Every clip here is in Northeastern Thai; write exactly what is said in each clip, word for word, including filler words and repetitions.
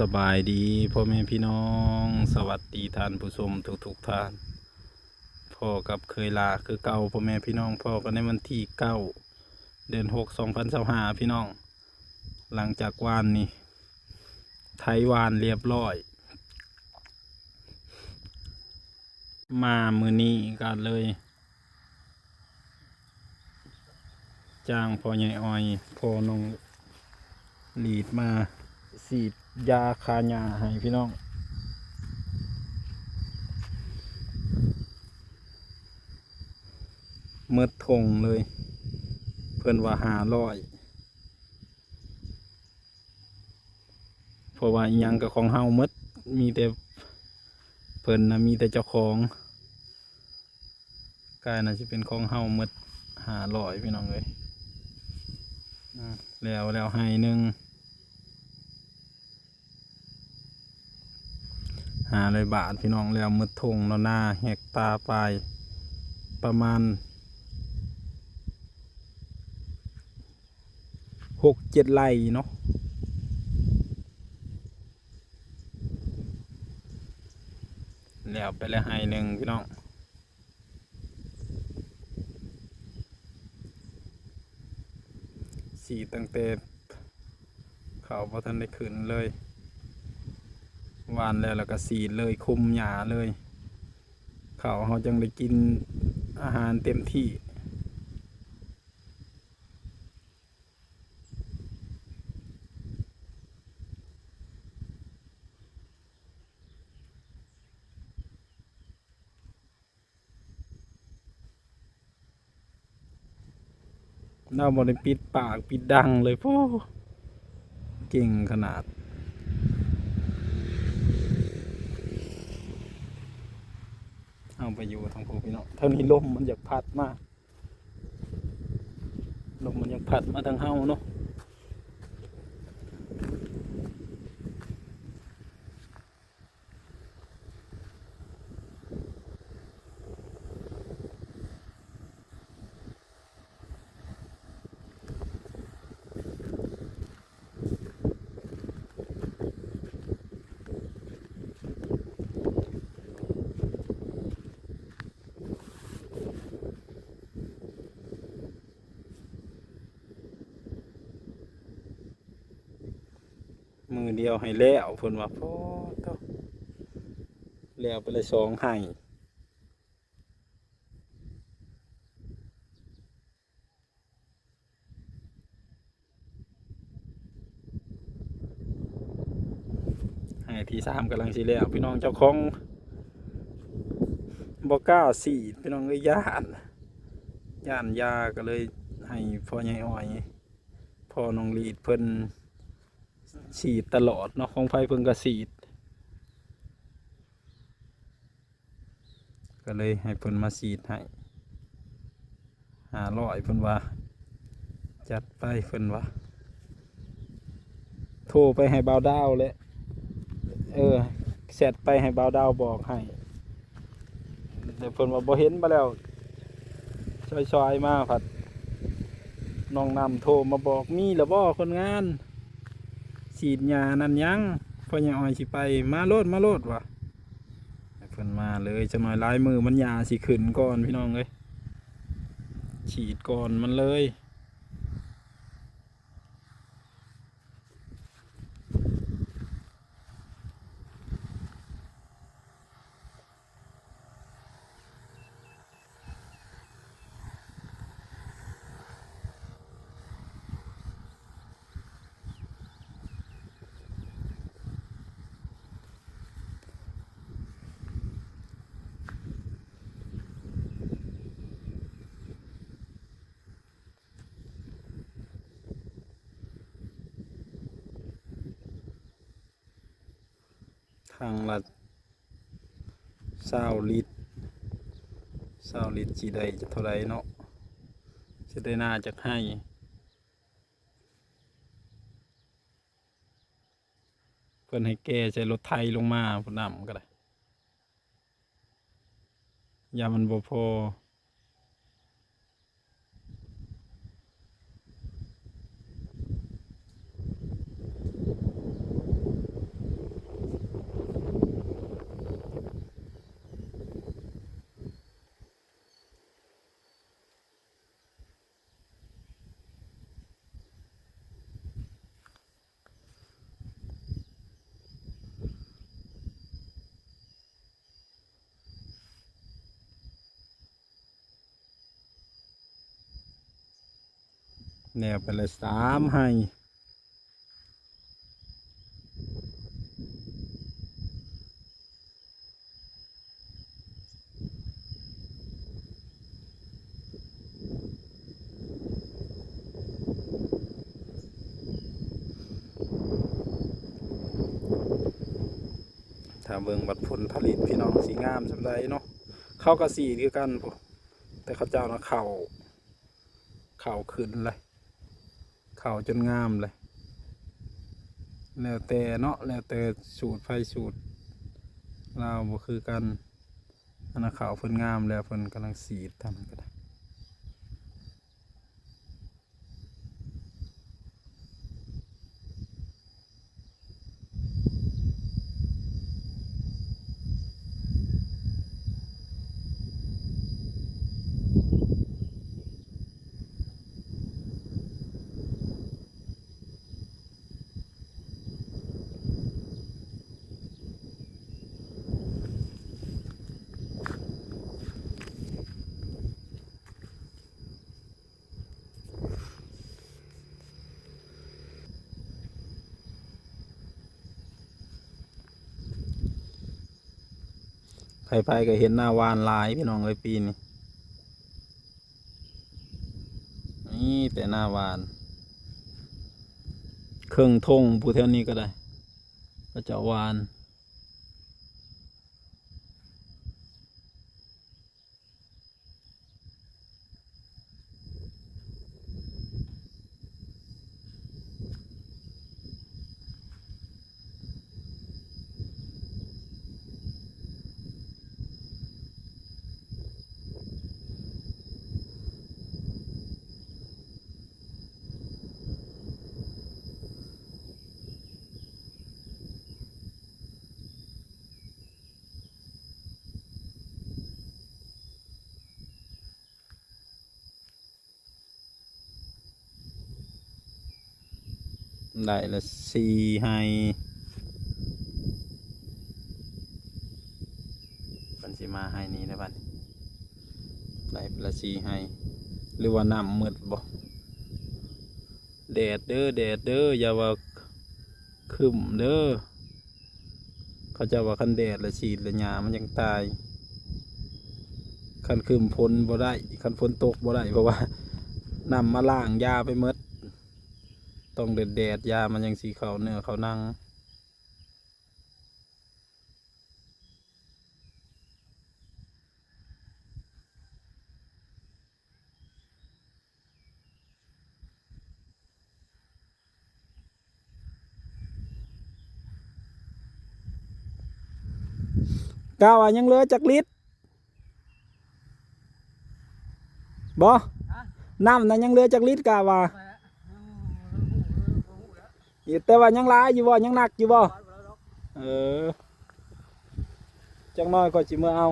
สบายดีพ่อแม่พี่น้อง สวัสดีท่านผู้ชมทุกๆท่าน พ้อกับเคยลาคือเก่าพ่อแม่พี่น้อง พ้อกันในวันที่เก้า เดือนหก สองพันยี่สิบห้า พี่น้อง หลังจากหว่านนี่ ไถหว่านเรียบร้อย มามื้อนี้ก็เลย จ้างพ่อใหญ่อ้อย พ่อน้องหลีดมาฉีดยาฆ่าหญ้าให้พี่น้อง หมดถุงเลย เพิ่นว่าห้าร้อย เพราะว่าอิหยังก็ของเฮาหมด มีแต่เพิ่นนะ มีแต่เจ้าของ กายน่าสิเป็นของเฮาหมด ห้าร้อย พี่น้องเอ้ย อ่า แล้ว แล้วไฮ่หนึ่ง ห้าร้อยบาทพี่น้อง แล้วหมดถุงเนาะ นาเฮกตาร์ปลาย ประมาณ หกเจ็ดไฮ่เนาะ แล้วไปแล้วไฮ่หนึ่งพี่น้อง ฉีดตั้งแต่ข้าวบ่ทันได้ขึ้นเลย หว่านแล้ว แล้วก็ฉีดเลย คุมหญ้าเลย ข้าวเฮาจั่งได้กินอาหารเต็มที่ เราบ่ได้ปิดปากปิดดังเลย โอ้ เก่งขนาด เอาไปอยู่ทางพวกพี่น้อง เท่านี้ลมมันอยากพัดมา ลมมันยังพัดมาทางเฮาเนาะ มื้อเดียวให้แล้ว เพิ่นว่า โอ้โธ่ แล้วไปเลยสองไฮ่ ไฮ่ที่สามกำลังสิแล้ว พี่น้อง เจ้าของบ่กล้าฉีด พี่น้องเอ้ย ย้าน ย้านยา ก็เลยให้พ่อใหญ่อ้อย พ่อน้องหลีดเพิ่นฉีดตลอดเนาะ ของไผเพิ่นก็ฉีด ก็เลยให้เพิ่นมาฉีดให้ ห้าร้อย เพิ่นว่า จัดไป เพิ่นว่า โทรไปให้บ่าวดาวแหละ เออ แชตไปให้บ่าวดาวบอกให้ แต่เพิ่นว่าบ่เห็นมาแล้ว ซอยๆมา ผัดน้องนำโทรมาบอก มีแล้วบ่คนงาน ฉีดยานั่นยัง พ่อใหญ่อ้อยสิไป มาโลด มาโลด ว่ะ ให้เพิ่นมาเลย จักหน่อยลายมือมัน ยาสิขึ้นก่อน พี่น้องเอ้ย ฉีดก่อนมันเลย ถังละซาวลิตร ซาวลิตรสิได้เท่าใดเนาะ สิได้นาจักไฮ่ เพิ่นให้แก่ใส่รถไถลงมา พุ้นนำก็ได้ ย่านมันบ่พอ แล้วไปเลยสามไฮ่ ถ้าเบิ่งบัดผลผลิตพี่น้องสิงามส่ำใดเนาะ เขาก็สีดคือกันพุ้น แต่เขาเจ้านะเข้า เข้าขึ้นเลย เข้าจนงามเลย แล้วแต่เนาะ แล้วแต่สูตรไผสูตรลาวบ่คือกัน อันนั้นเข้าเพิ่นงามแล้ว เพิ่นกำลังสีดทางนั้นก็ได้ ไผๆก็เห็นหน้าหว่านหลายพี่น้องเอ้ย ปีนี้ นี่แต่หน้าหว่าน เครื่องทงผู้แถวนี้ก็ได้ ก็จะหว่าน ได้ละสี่ไฮ่ มันสิมาไฮ่นี้นะบัดนี้ ได้ละสี่ไฮ่ หรือว่าน้ำหมดบ่ แดดเด้อ แดดเด้อ อย่าว่าครึ้มเด้อ เขาเจ้าว่าคันแดดละสีดละหญ้ามันยังตาย คันครึ้มฝนบ่ได้ คันฝนตกบ่ได้ เพราะว่าน้ำมาล้างหญ้าไปหมด ต้องแดดแดดหญ้ามันยังสิเข้าเนื้อเข้าหนัง กะว่ายังเหลือจักลิตรบ่ ฮะ น้ำน่ะยังเหลือจักลิตรกะว่า แต่ว่ายังหลายอยู่บ่ ยังหนักอยู่บ่ เออ จักหน่อยข้อยสิเมือเอา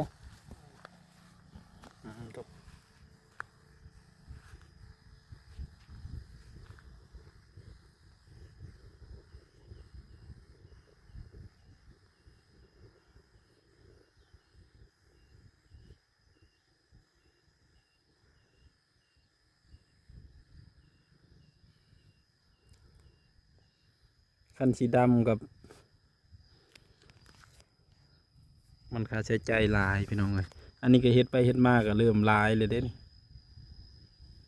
คันสีดำกับ มันค่าใช้จ่ายหลายพี่น้องเอ้ย อันนี้ก็เฮ็ดไปเฮ็ดมาก็เริ่มหลายเลยเด้นี่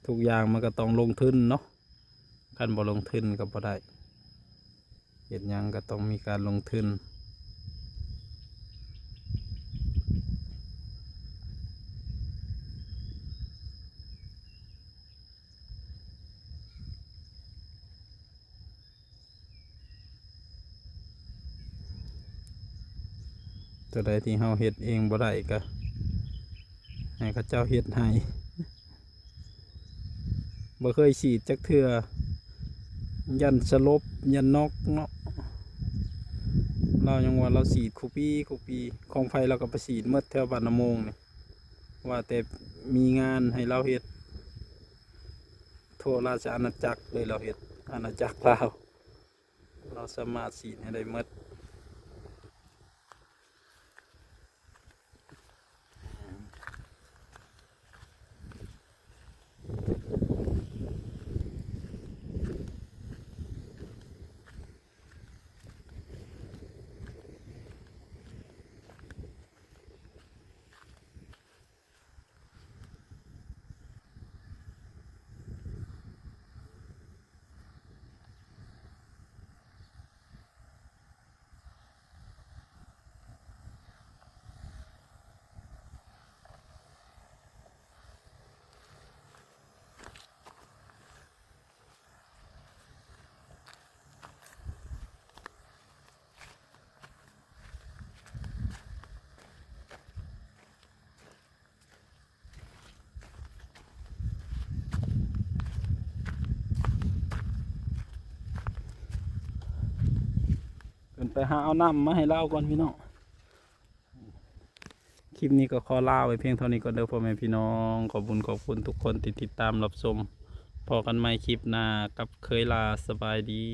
ทุกอย่างมันก็ต้องลงทุนเนาะ คันบ่ลงทุนก็บ่ได้ เฮ็ดหยังก็ต้องมีการลงทุน ตัวใดที่เฮาเฮ็ดเองบ่ได้ก็ให้เขาเจ้าเฮ็ดให้ บ่เคยฉีดจักเทื่อ ย่านสลบ ย่านน็อกเนาะ ลาวยังว่าลาวฉีดคู่ปี คู่ปี ของไผลาวก็ไปฉีดหมดแถวบ้านนาโมงนี่ ว่าแต่มีงานให้ลาวเฮ็ด ทั่วราชอาณาจักรเลยลาวเฮ็ด อาณาจักรลาว ลาวสามารถฉีดให้ได้หมด อืม ไปหาเอาน้ำมาให้ลาวก่อนพี่น้อง คลิปนี้ก็ขอลาไว้เพียงเท่านี้ก่อนเด้อพ่อแม่พี่น้อง ขอบคุณขอบคุณทุกคนที่ติดตามรับชม พอกันใหม่คลิปหน้ากับเคยลา สบายดี